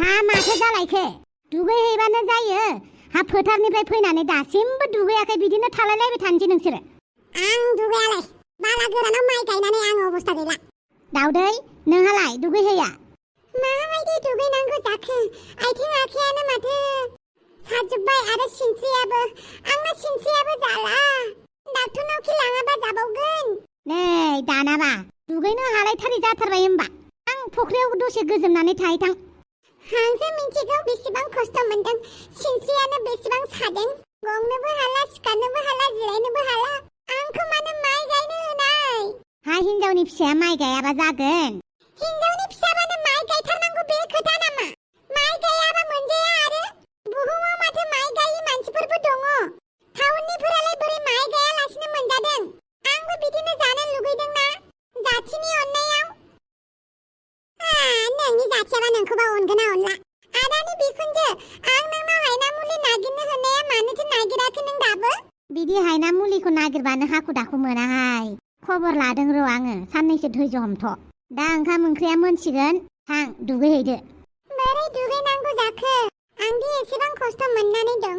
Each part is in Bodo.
हा माथो जालायखो दुगैहैबानो जायो हा फोथारनिफ्राय फैनानै दासिमबो दुगैयाखै बिदिनो थालायलायबाय थानोसै नोंसोरो आं दुगैयालाय बाला गोरानाव माइ गायनानै आं अबस्था गैला दाउदै नोंहालाय दुगैहैया माबायदि दुगैनांगौ जाखो आथिं आखायानो माथो साजोब्बाय आरो सिनस्रियाबो आंना सिनस्रियाबो जाला डाक्टरनाव खि लाङाबा जाबावगोन नै दानाबा दुगैनो हालायथारै जाथारबाय होमबा आं फुख्रियाव दसे गोजोमनानै थाहैथां आंसो मिथिगौ बेसेबां खस्थ' मोनदों सिनस्रियानो बेसेबां सादों गंनोबो हाला सिखारनोबो हाला जिरायनोबो हाला आंखौ मानो माइ गायनो होनाय हा हिनजावनि फिसाया माइ गायाबा जागोन हिनजावनि फिसाबानो माइ गायथारनांगौ बे खोथा नामा माइ गायाबा मोनजाया आरो बुहुमाव माथो माइ गायि मानसिफोरबो दङ टाउननिफोरालाय बोरै माइ गायालासिनो मोनजादों आंबो बिदिनो जानो लुगैदोंना जाथिनि अननायाव नोंनि जाथियाबा नोंखौबा अनगोन ना अनला आदानि बिखुनजो आं नोंनाव हायना मुलि नागिरनो होनाया मानोथो नागिराखै नों दाबो बिदि हायना मुलिखौ नागिरबानो हाखु दाखु मोनाहाय खबर लादों र' आङो साननैसो धैर्य हमथ' दा ओंखाम ओंख्रिया मोनसिगोन थां दुगैहैदो बोरै दुगैनांगौ जाखो आंदि एसेबां खस्थ' मोननानै दङ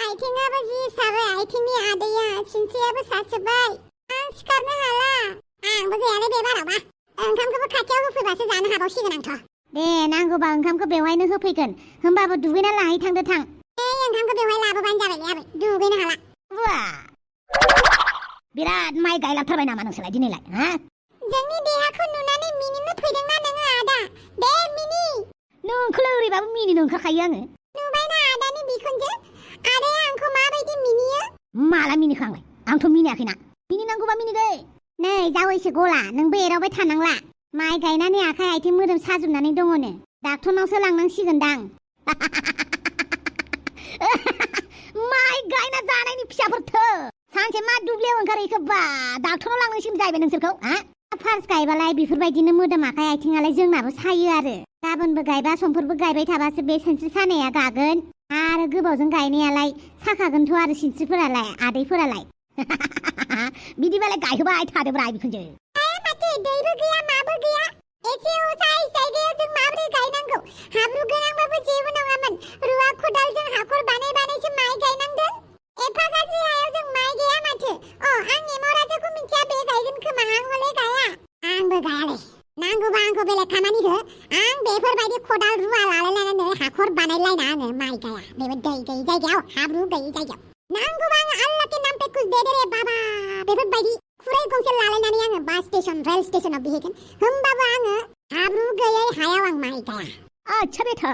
आथिङाबो जि साबाय आथिंनि आदैया सिनस्रियाबो सासोबाय आं सिखारनो हाला आंबो गैयालै बे बारावबा ओंखामखौबो खाथियाव होफैबासो जानो हाबावसिगोन आंथ' दे नांगौबा ओंखामखौ बेवहायनो होफैगोन होमबाबो दुगैना लाहैथांदो थां ओंखामखौ बेवहाय लाबोबानो जाबाय आबै दुगैनो हाला बिराद माइ गायलाबथारबाय नामा नोंसोरलाय दिनैलाय हा जोंनि देहाखौ नुनानै मिनिनो फैदोंना नोङो आदा दे मिनि नोंखौलाय ओरैबाबो मिनिनो ओंखारखायो आङो नुबायना आदानि बिखुनजो आदाया आंखौ माबायदि मिनियो माला मिनिखो आंलाय आंथ' मिनियाखैना मिनिनांगौबा मिनिदो नै जावैसो गला नोंबो एरावबाय थानांला माइ गायनानै आखाइ आथिं मोदोम साजोबनानै दङनो डाक्टरनावसो लांनांसिगोनदां माइ गायना जानायनि फिसाफोरथो सानसे मा दुब्लियाव ओंखारहैखो बा डाक्टरनाव लांनांसिगोन जाहैबाय नोंसोरखौ हा फार्स्ट गायबालाय बेफोरबायदिनो मोदोम आखाइ आथिङालाय जोंनाबो सायो आरो गाबोनबो गायबा समफोरबो गायबाय थाबासो बे सिनस्रि सानाया गागोन आरो गोबावजों गायनायालाय साखागोनथ' आरो सिनस्रिफोरालाय आदैफोरालाय बिदिबालाय गायहोबाय थादोब्रा बिखुनजो माथो दैबो गैया माबो गैया एसे असाइस जायगायाव जों माबोरै गायनांगौ हाब्रु गोनांबाबो जेबो नङामोन रुवा खदालजों हाखर बानायसो माइ गायनांदों एफा गाज्रि हायाव जों माइ गाया माथो आं एमराजोखौ मिथिया बे गायगोन खोमा आं हले गाया आंबो गायालै नांगौबा आंखौ बेलेग खामानि हो आं बेफोरबायदि खदाल रुवा लालायलायनानै हाखर बानायलायना आङो माइ गाया बेबो दै गैयि जायगायाव हाब्रु गैयि जायगायाव नांगौबा आङो आल्लाह के नाम पे कुछ दे दे रे बाबा बेफोरबायदि खुरै गंसे लालायनानै आङो बास स्टेशन रेल स्टेशनाव बिहैगोन होमबाबो आङो हाब्रु गैयै हायाव आं माइ गाया आच्छा बेथा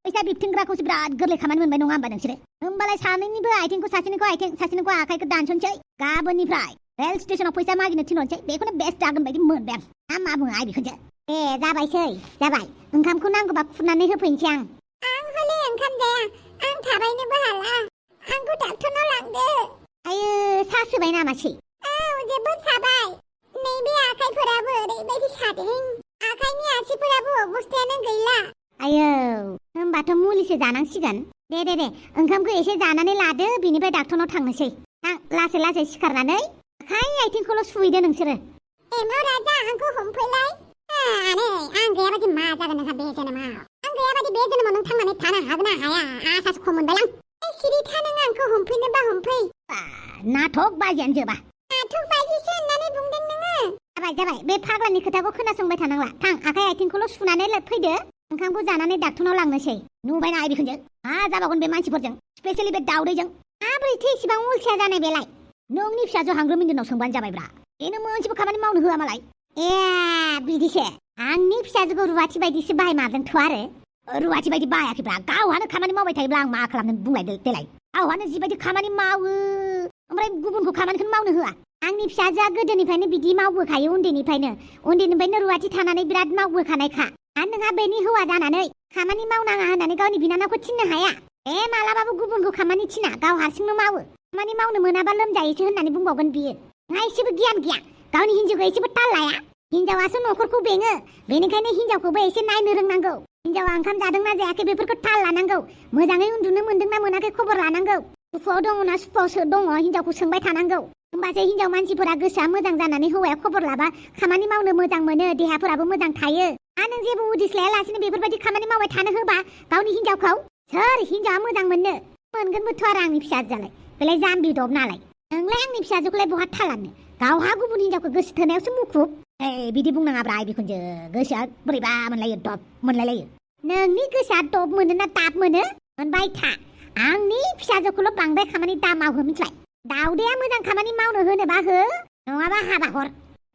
फैसा बिबथिंग्राखौसो बिराद गोरलै खामानि मोनबाय नङा होमबा नोंसोरो होमबालाय सानैनिबो आथिंखौ सासेनिखौ आथिं सासेनिखौ आखाइखौ दानस'नोसै गाबोननिफ्राय रेल स्टेशनाव फैसा मागिनो थिनहरनोसै बेखौनो बेस्ट जागोन बायदि मोनबाय आं मा बुङो आइ बिखुनजो जाबायसै जाबाय ओंखामखौ नांगौबा खुरनानै होफैनोसै आं हले ओंखाम जाया आं थाबायनोबो हाला आंखौ डाक्टरनाव लांदो आयो सासोबाय नामासै जेबो साबाय नैबे आखाइफोराबो ओरैबायदि सादों आखाइनि आसिफोराबो अबस्थायानो गैला आयो होमबाथ' मुलिसो जानांसिगोन दे ओंखामखौ एसे जानानै लादो बिनिफ्राय डाक्टरनाव थांनोसै थां लासै लासै सिखारनानै आखाइ आथिंखौल' सुहैदो नोंसोरो राजा आंखौ हमफैलाय आं गैयाबादि मा जागोन नोंहा बे जोनोमाव आं गैयाबादि बे जोनोमाव नों थांनानै थानो हागोन ना हाया आसासो खम मोनबाय आं सिरि था नों आंखौ हमफैनोबा हमफै नाटक बाजियानो जोबा नाटक बाजिसो होननानै बुंदों नोङो जाबाय बे फाग्लानि खोथाखौ खोनासंबाय थानांला थां आखाइ आथिंखौल' सुनानै फैदो ओंखामखौ जानानै डाक्टरनाव लांनोसै नुबायना आइ बिखुनजो मा जाबावगोन बे मानसिफोरजों स्पेशेलि बे दाउदैजों माबोरैथो इसेबां अलसिया जानाय बेलाय नोंनि फिसाजो हांग्रोमिन्दोनाव सोंबानो जाबायब्रा बेनो मोनसेबो खामानि मावनो होआ मालाय बिदिसो आंनि फिसाजोखौ रुवाथि बायदिसो बाहायमारदोंथ' आरो रुवाथि बायदि बाहायाखैब्रा गावहानो खामानि मावबाय थायोब्ला आं मा खालामनो बुंलाय देलाय गावहानो जिबायदि खामानि मावो ओमफ्राय गुबुनखौ खामानिखौनो मावनो होआ आंनि फिसाजोआ गोदोनिफ्रायनो बिदि मावबोखायो उन्दैनिफ्रायनो रुवाथि थानानै बिराद मावबोखानायखा आरो नोंहा बेनि हौवा जानानै खामानि मावनाङा होननानै गावनि बिनानावखौ थिननो हाया मालाबाबो गुबुनखौ खामानि थिना गाव हारसिंनो मावो खामानि मावनो मोनाबा लोमजायोसो होननानै बुंबावगोन बियो नोंहा एसेबो गियान गैया गावनि हिन्जावखौ एसेबो ताल लाया हिन्जावासो न'खरखौ बेङो बेनिखायनो हिन्जावखौबो एसे नायनो रोंनांगौ हिन्जावा ओंखाम जादोंना जायाखै बेफोरखौ ताल लानांगौ मोजाङै उन्दुनो मोनदोंना मोनाखै खबर लानांगौ सुखुआव दङना सुखुआवसो दङ हिन्जावखौ सोंबाय थानांगौ होमबासो हिन्जाव मानसिफोरा गोसोआ मोजां जानानै हौवाया खबर लाबा खामानि मावनो मोजां मोनो देहाफोराबो मोजां थायो नों जेबो उदिस लायालासिनो बेफोरबायदि खामानि मावबाय थानो होबा गावनि हिनजावखौ सोर हिनजावा मोजां मोननो मोनगोनबोथ' आरो आंनि फिसाजोआलाय बेलाय जाम्बि दब नालाय नोंलाय आंनि फिसाजोखौलाय बहा थालानो गावहा गुबुन हिनजावखौ गोसो थोनायावसो मुखुब बिदि बुंनाङाब्रा आइ बिखुनजो गोसोआ बोरैबा मोनलायो दब मोनलायलायो नोंनि गोसोआ दब मोनो ना दाब मोनो मोनबाय था आंनि फिसाजोखौल' बांद्राय खामानि दा मावहो मिथिबाय दाउदैया मोजां खामानि मावनो होनोबा हो नङाबा हाबा हर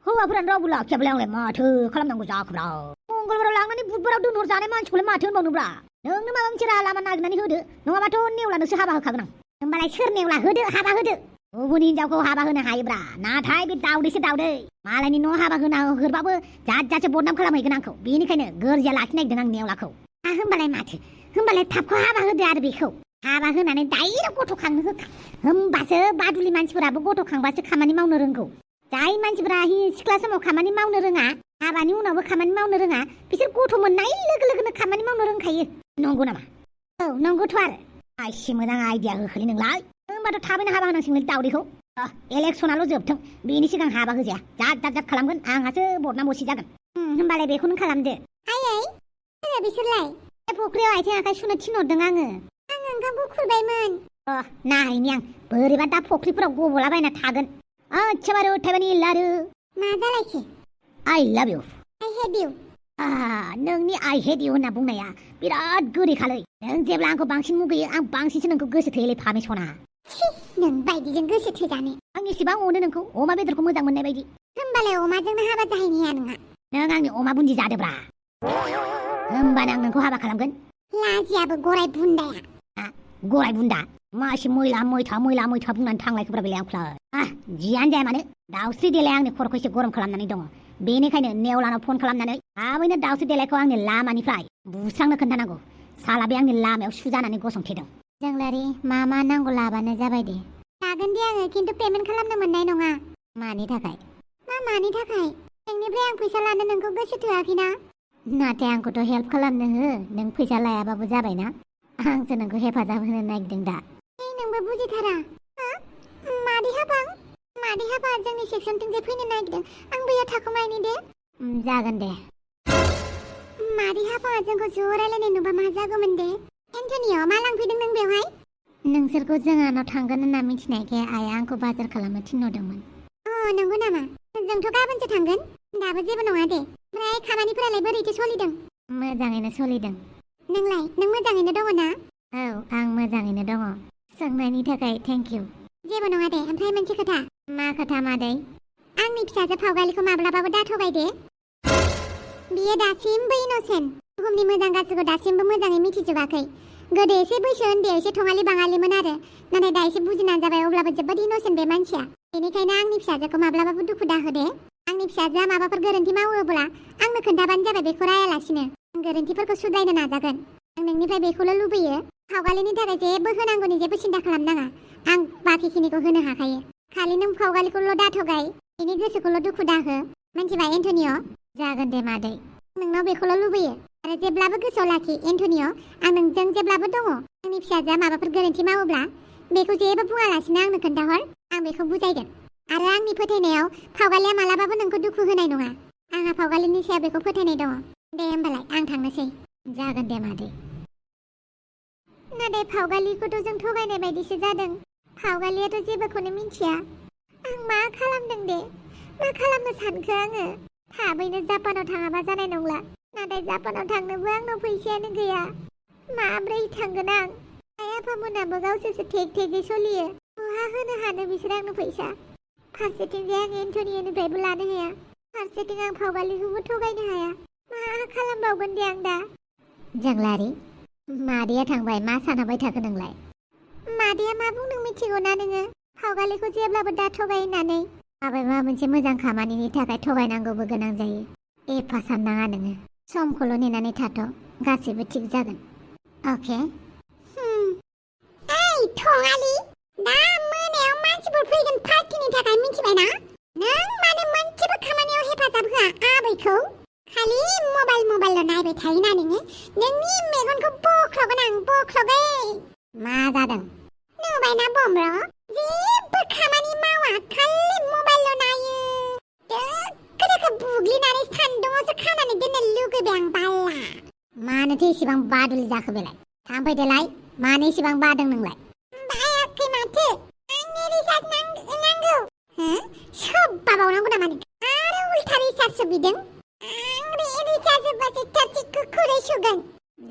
हौवाफोरानो रावबो लाखियाब्लाय आंलाय माथो खालामनांगौ जाखोब्रा मंगलबाराव लांनानै बुधबाराव दोनहरजानाय मानसिखौलाय माथो होनबावनोब्रा नोंनो माबा मोनसे राहा लामा नागिरनानै होदो नङाबाथ' नेवलानोसो हाबा होखागोन आं होमबालाय सोर नेवला होदो हाबा होदो गुबुन हिनजावखौ हाबा होनो हायोब्रा नाथाय बे दाउदैसो दाउदै मालायनि न' हाबा होना होरबाबो जात जातसो बदनाम खालामहैगोन आंखौ बेनिखायनो गोरजिया लाखिनो नागिरदों आं नेवलाखौ होमबालाय माथो होमबालाय थाबखौ हाबा होदो आरो बेखौ हाबा होनानै डाइरेक्ट गथ' खांनो होखा होमबासो बादुलि मानसिफोराबो गथ' खांबासो खामानि मावनो रोंगौ जाय मानसिफोरा सिख्ला समाव खामानि मावनो रोङा हाबानि उनावबो खामानि मावनो रोङा बिसोर गथ' मोननाय लोगो लोगोनो खामानि मावनो रोंखायो नंगौ नामा औ नंगौथ' आरो एसे मोजां आइडिया होखोलै नोंलाय होमबाथ' थाबैनो हाबा होनांसिगोन दाउदैखौ इलेक्सनाल' जोबथों बेनि सिगां हाबा होजाया जात जात खालामगोन आंहासो बदनाम बसि जागोन होमबालाय बेखौनो खालामदो आयै सोर बिसोरलाय फुख्रियाव आथिं आखाइ सुनो थिनहरदों आङो ओंखामखौ खुरबायमोन नायनि आं बोरैबा दा फुख्रिफोराव गब'लाबायना थागोन अच्छाबारो थाइबानि लारु मा जालायखो आइ लाभ इउ आइ हेट इउ नोंनि आइ हेट इउ होनना बुंनाया बिराद गोदैखालै नों जेब्ला आंखौ बांसिन मुगैयो आं बांसिनसो नोंखौ गोसो थोयोलै फामे सना नों बायदिजों गोसो थोजानो आं इसेबां अनो नोंखौ अमा बेदरखौ मोजां मोननाय बायदि होमबालाय अमाजोंनो हाबा जाहैनाया नोंहा नों आंनि अमा बुन्दि जादोब्रा होमबानो आं नोंखौ हाबा खालामगोन लाजियाबो गराय बुन्दाया गराय बुन्दा मा एसे मैला मैथा बुंनानै थांलायखोब्रा बेलाय आंखौलाय जियानो जाया मानो दाउस्रि देलाय आंनि खर'खौ एसे गरम खालामनानै दङ बेनिखायनो नेवलानाव फन खालामनानै थाबैनो दाउस्रि देलायखौ आंनि लामानिफ्राय बुस्रांनो खोन्थानांगौ साला बे आंनि लामायाव सुजानानै गसंथेदों जोंलारि मा नांगौ लाबानो जाबाय दे लागोन दे आङो खिन्थु पेमेन्ट खालामनो मोननाय नङा मानि थाखाय मानि थाखाय नोंनिफ्राय आं फैसा लानो नोंखौ गोसो थोआखैना नाथाय आंखौथ' हेल्प खालामनो हो नों फैसा लायाबाबो जाबायना आंसो नोंखौ हेफाजाब होनो नागिरदों दा नोंबो बुजिथारा मादै हाबा जोंनि सेक्सनथिंजाय फैनो नागिरदों आं बैयाव थाखुमायनि दे जागोन दे मादै हाबा जोंखौ ज' रायलायनाय नुबा मा जागौमोन दे एन्टनियाव मा लांफैदों नों बेवहाय नोंसोरखौ जोंहानाव थांगोन होनना मिथिनायखाय आइया आंखौ बाजार खालामनो थिनहरदोंमोन नंगौ नामा जोंथ' गाबोनसो थांगोन दाबो जेबो नङा दे ओमफ्राय खामानिफोरालाय बोरैथो सोलिदों मोजाङैनो सोलिदों नों मोजाङैनो दङ ना औ आं मोजाङैनो दङ सोंनायनि थाखाय थेंक इउ जेबो नङा दे ओमफ्राय मोनसे खोथा मा खोथा मादै आंनि फिसाजो फावगालिखौ माब्लाबाबो दाथ'बाय दे बियो दासिमबो इन'सेन्ट बुहुमनि मोजां गाज्रिखौ दासिमबो मोजाङै मिथिजोबाखै गोदो एसे बैसो उन्दैयाव एसे थङालि बाङालिमोन आरो नाथाय दा एसे बुजिनानै जाबाय अब्लाबो जोबोद इन'सेन्ट बे मानसिया बेनिखायनो आंनि फिसाजोखौ माब्लाबाबो दुखु दाहो दे आंनि फिसाजोआ माबाफोर गोरोन्थि मावोब्ला आंनो खोन्थाबानो जाबाय बेखौ रायालासिनो आं गोरोन्थिफोरखौ सुद्रायनो नाजागोन आं नोंनिफ्राय बेखौल' लुबैयो फावगालिनि थाखाय जेबो होनांगौनि जेबो सिन्था खालामनाङा आं बाखिखिनिखौ होनो हाखायो खालि नों फावगालिखौल' दाथ'गाय बेनि गोसोखौल' दुखु दाहो मिन्थिबाय एन्टनिय' जागोन दे मादै नोंनाव बेखौल' लुबैयो आरो जेब्लाबो गोसोआव लाखि एन्टनिय' आं नोंजों जेब्लाबो दङ आंनि फिसाजोआ माबाफोर गोरोन्थि मावोब्ला बेखौ जेबो बुङालासिनो आंनो खोन्थाहर आं बेखौ बुजायगोन आरो आंनि फोथायनायाव फावगालिया मालाबाबो नोंखौ दुखु होनाय नङा आंहा फावगालिनि सायाव बेखौ फोथायनाय दङ दे होमबालाय आं थांनोसै जागोन दे मादै नाथाय फावगालिखौथ' जों थगायनाय बायदिसो जादों फावगालियाथ' जेबोखौनो मिथिया आं मा खालामदों दे मा खालामनो सानखो आङो थाबैनो जापानाव थाङाबा जानाय नंला नाथाय जापानाव थांनोबो आंनाव फैसायानो गैया माब्रै थांगोन आं आइ आफामोनाबो गावसोरसो थेगै सोलियो बहा होनो हानो बिसोर आंनो फैसा फारसेथिंजाय आं एन्टनिनिफ्रायबो लानो हाया फारसेथिं आं फावगालिखौबो थगायनो हाया मा खालामबावगोन दे आं दा जोंलारि मादैया थांबाय मा सानहाबाय थाखो नोंलाय मादैया मा बुंदों मिथिगौ ना नोङो फावगालिखौ जेब्लाबो दा थगाय होननानै माबेबा मोनसे मोजां खामानिनि थाखाय थगायनांगौबो गोनां जायो एफा साननाङा नोङो समखौल' नेनानै थाथ' गासैबो थिग जागोन अके ओइ थगालि दा मोनायाव मानसिफोर फैगोन पार्टिनि थाखाय मिथिबाय ना नों मानो मोनसेबो खामानियाव हेफाजाब होआ आबैखौ खालि मबाइल नायबाय थायोना नोङो नोंनि मेगनखौ बख्ल'गोन आं बख्ल'गै मा जादों नुबायना बम्ब्र जेबो खामानि मावा खालि मबाइल नायो दोखो बुग्लिनानै सान्दुङावसो खानानै दोननो लुगैबाय आं बाला मानोथो एसेबां बादुलि जाखो बेलाय थांफैदोलाय मानो एसेबां बादों नोंलाय बायाखै माथो आंनो रिसार्ज नांगौ सोब्बा बावनांगौ नामा आरो उल्था रिसार्जसो बिदों आं रिसार्ज होबासो थोरसिखौ खुरै सुगोन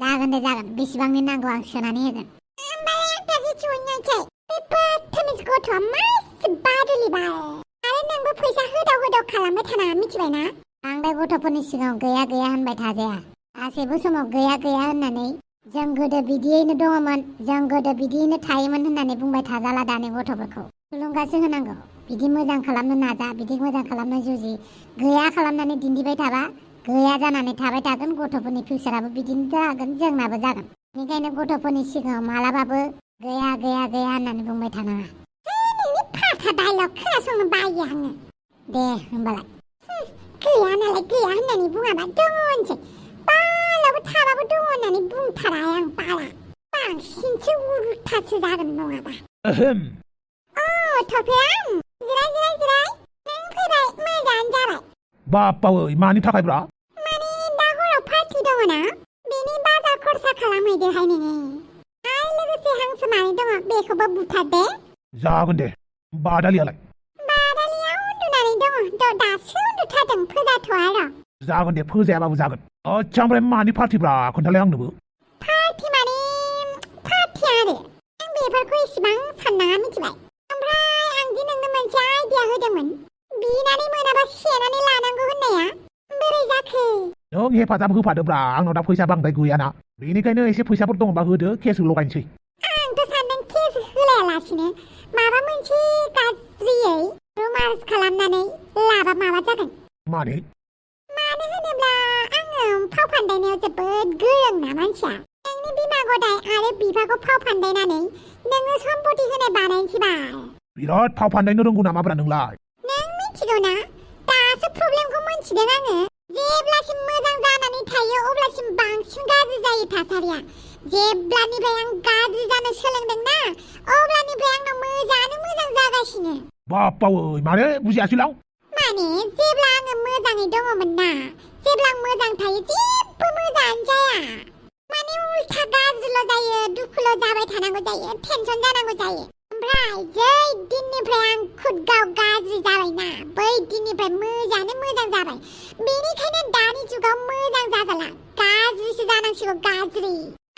जागोन दे जागोन बेसेबांनि नांगौ आं सोनानै होगोन ओमफ्राय आं थोरसि सुहैनायसै बे बदतमिज गथ'आ मासे बादुलि बाल आरो नोंबो फैसा होदाव खालामबाय थानाङा मिथिबायना बांद्राय गथ'फोरनि सिगाङाव गैया गैया होनबाय थाजाया गासैबो समाव गैया गैया होननानै जों गोदो बिदियैनो दङमोन जों गोदो बिदियैनो थायोमोन होननानै बुंबाय थाजाला दानि गथ'फोरखौ थुलुंगासो होनांगौ बिदि मोजां खालामनो नाजा बिदि मोजां खालामनो जुजि गैया खालामनानै दिन्थिबाय थाबा गैया जानानै थाबाय थागोन गथ'फोरनि फिउचाराबो बिदिनो जागोन जोंनाबो जागोन बेनिखायनो गथ'फोरनि सिगाङाव मालाबाबो गैया गैया गैया होननानै बुंबाय थानाङा नोंनि फाथा डायलग खोनासंनो बायो आङो दे होमबालाय गैया नालाय गैया होननानै बुङाबा दङ होनसै बालाबो थाबाबो दङ होननानै बुंथारा आं बाला बांसिनसो उल्थासो जागोन नङाबा थफें जिराय नों फैबाय मोजाङानो जाबाय बाप्पावै मानि थाखायब्रा माने दा हराव पार्टि दङ ना बेनि बाजार खरसा खालामहैदोहाय नोङो आरो लोगोसे हांसो मानै दङ बेखौबो बुथारदे जागोन दे बादालियालाय बादालिया उन्दुनानै दङ दासो उन्दुथारदों फोजाथ'आ र' जागोन दे फोजायाबाबो जागोन आच्छा ओमफ्राय मानि पार्टिब्रा खोन्थालाय आंनोबो पार्टि माने पार्टि आरो आं बेफोरखौ इसेबां साननाङा मिथिबाय ओमफ्राय आं दि नोंनो मोनसे आइडिया होदोंमोन बिनानै मोनाबा सेनानै लानांगौ होननाया बोरै जाखो नों हेफाजाब होफादोब्रा आंनाव दा फैसा बांद्राय गैयाना बेनिखायनो एसे फैसाफोर दङबा होदो केस लगायनोसै आंथ' सानदों केस होलायालासिनो माबा मोनसे गाज्रियै रमान्स खालामनानै लाबा माबा जागोन मानो होनोब्ला आङो फाव फान्दायनायाव जोबोद गोरों ना मानसिया नोंनि बिमा गदाय आरो बिफाखौ फाव फान्दायनानै नोङो सम्पति होनाय बानायनोसै बाल बिराद फाव फान्दायनो रोंगौ नामाब्रा नोंलाय नों मिथिगौ ना दासो प्रब्लेमखौ मोनथिदों आङो जेब्लासिम मोजां जानानै थायो अब्लासिम बांसिन गाज्रि जायो थासारिया जेब्लानिफ्राय आं गाज्रि जानो सोलोंदोंना अब्लानिफ्राय आंनाव मोजाङानो मोजां जागासिनो बाप्पावै मानो बुजियासैलां माने जेब्ला आङो मोजाङै दङमोन ना जेब्ला आं मोजां थायो जेबो मोजाङानो जाया माने उल्था गाज्रिल' जायो दुखुल' जाबाय थानांगौ जायो टेनसन जानांगौ जायो ओमफ्राय जै दिननिफ्राय आं खुदगाव गाज्रि जाबायना बै दिननिफ्राय मोजाङानो मोजां जाबाय बेनिखायनो दानि जुगाव मोजां जाजाला गाज्रिसो जानांसिगौ गाज्रि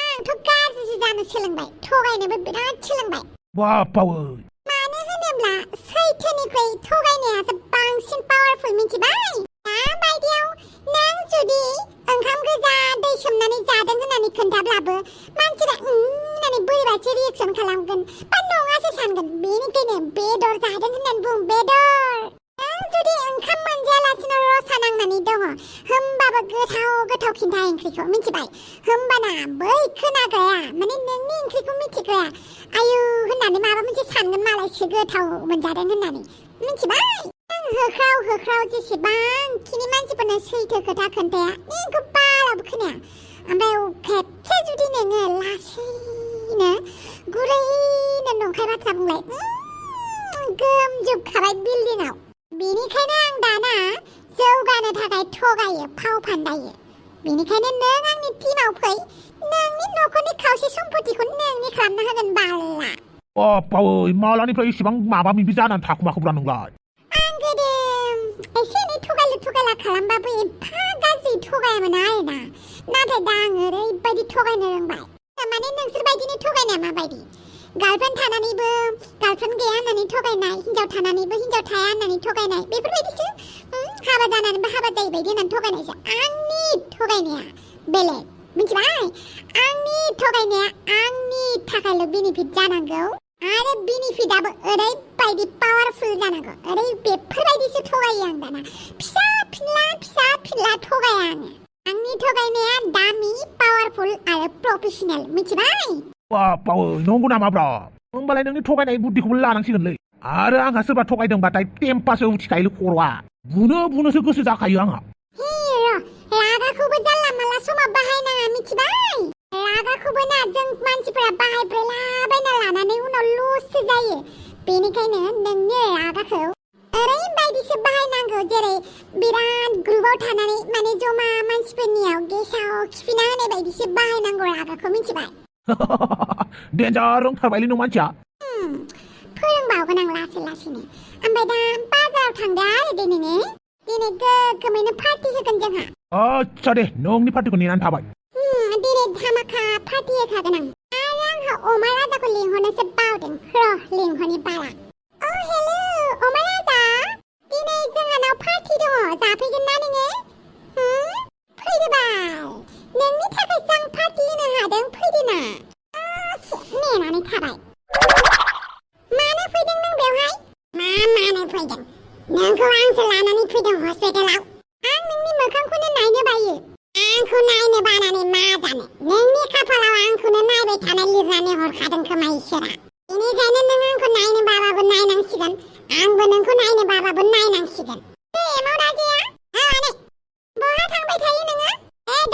आंथ' गाज्रिसो जानो सोलोंबाय थगायनोबो बिराद सोलोंबाय बाप्पावै मानो होनोब्ला सैथोनिख्रुइ थगायनायासो बांसिन पावारफुल मिथिबाय दाबायदियाव नों जुदि ओंखाम गोजा दै सोमनानै जादों होननानै खोन्थाब्लाबो मानसिया होननानै बोरैबासो रिएक्सन खालामगोन बा नङासो सानगोन बेनिखायनो बेदर जादों होननानै बुं बेदर नों जुदि ओंखाम मोनजायालासिनो रसा नांनानै दङ होमबाबो गोथाव खिन्था ओंख्रिखौ मिथिबाय होमबाना बै खोनाग्राया माने नोंनि ओंख्रिखौ मिथिग्राया आयु होननानै माबा मोनसे सानगोन मालायसो गोथाव मोनजादों होननानै मिथिबाय आं होख्राव जेसेबांखिनि मानसिफोरनो सैथो खोथा खोन्थाया नोंखौ बालाबो खोनाया ओमफ्राय खेबसे जुदि नोङो लासैनो गुरैनो नंखाय बाथ्रा बुंलाय गोमजोबखाबाय बिल्डिंआव बेनिखायनो आं दाना जौगानो थाखाय थगायो फाव फान्दायो बेनिखायनो नों आंनि टिमाव फै नोंनि न'खरनि खावसे सम्पतिखौ नोंनि खालामना होगोन बाला बाप्पावै मालानिफ्राय इसेबां माबा माबि जानानै थाखुमाखोब्रा नोंलाय आं गोदो एसे एनै थगायला खालामबाबो एफा गाज्रि थगायामोन आरोना नाथाय दा आं ओरैबायदि थगायनो रोंबाय माने नोंसोर बायदिनो थगायनाया माबायदि गार्लफ्रेन्ड थानानैबो गार्लफ्रेन्ड गैया होननानै थगायनाय हिन्जाव थानानैबो हिन्जाव थाया होननानै थगायनाय बेफोरबायदिसो हाबा जानानैबो हाबा जायै बायदि होननानै थगायनायसो आंनि थगायनाया बेलेग मिथिबाय आंनि थगायनाया आंनि थाखायल' बेनिफिट जानांगौ आरो बेनिफिटआबो ओरैबायदि पावारफुल जानांगौ बेफोरबायदिसो थगायो आं दाना फिसा फिनला थगाया आंनि थगायनाया दामि पावारफुल आरो प्रफेसनेल मिथिबाय बाप्पावै नंगौ नामाब्रा होमबालाय नोंनि थगायनाय बुद्धिखौबो लानांसिगोनलै आरो आंहा सोरबा थगायदोंबाथाय टेम्पासो उथिखायोलै खर'आ बुनोसो गोसो जाखायो आंहा रागाखौबो जानला मानला समाव बाहायनाङा मिथिबाय रागाखौबो ना जों मानसिफोरा बाहायब्रेलाबायना लानानै उनाव लससो जायो बेनिखायनो नोंनि रागाखौ ओरैबायदि बेबायदिसो बाहायनांगौ जेरै बिराद ग्रुपाव थानानै माने जमा मानसिफोरनियाव गेसाव खिफिना होनाय बायदिसो बाहायनांगौ रागाखौ मिथिबाय डेन्जार रोंथारबायलै नों मानसिया फोरोंबावगोन आं लासै लासैनो ओमफ्राय दा बाजाराव थांदो आरो दिनै गोगोमैनो पार्टि होगोन जोंहा आच्छा दे नोंनि पार्टिखौ नेनानै थाबाय दिनै धामाका पार्टि होखागोन आं आरो आंहा अमा राजाखौ लिंहरनोसो बावदों र' लिंहरनि बाला हेलौ अमा राजा दिनै जोंहानाव पार्टि दङ जाफैगोन ना नोङो फैदो बाल नोंनि थाखायसो आं पार्टि होनो हादों फैदो ना नेनानै थाबाय मानो फैदों नों बेवहाय मानो फैदों नोंखौ आंसो लानानै फैदों हस्पिटालाव आं नोंनि मोखांखौनो नायनो बायो आंखौ नायनो बानानै मा जानो नोंनि खाफालाव आंखौनो नायबाय थानाय लिरनानै हरखादों खोमा इसोरा बेनिखायनो नों आंखौ नायनो बाबाबो नायनांसिगोन आंबो नोंखौ नायनो बाबाबो नायनांसिगोन मावदाजाया आनै बहा थांबाय थायो नोङो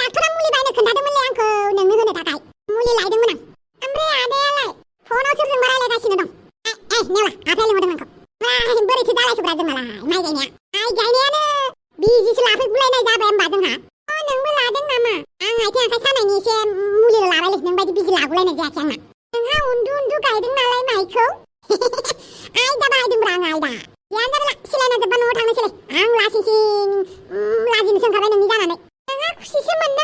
डाक्टरा मुलि बायनो खोन्थादोंमोनलै आंखौ नोंनो होनो थाखाय मुलि लायदोंमोन आं ओमफ्राय आदायालाय फनाव सोरजोंबा रायलायगासिनो दं नेवला आफाया लिंहरदों आंखौ बोरैथो जालायखोब्रा जोंनालाय माइ गायनायानो बिजिसो लाफैगुलायनाय जाबाय होमबा जोंहा नोंबो लादों नामा आं आथिं आखाइ सानायनि एसे मुलि लाबायलै नोंबायदि बिजि लागुलायनाय जायाखै आंना नोंहा उन्दु गायदों नालाय माइखौ आयदा बाहायदोंब्रा आं आयदा जियानो जाबायला सिलायना जोब्बा न'आव थांनोसैलै आं लाजिनोसो ओंखारबाय नोंनि जानानै नोंहा खुसिसो मोननांगौ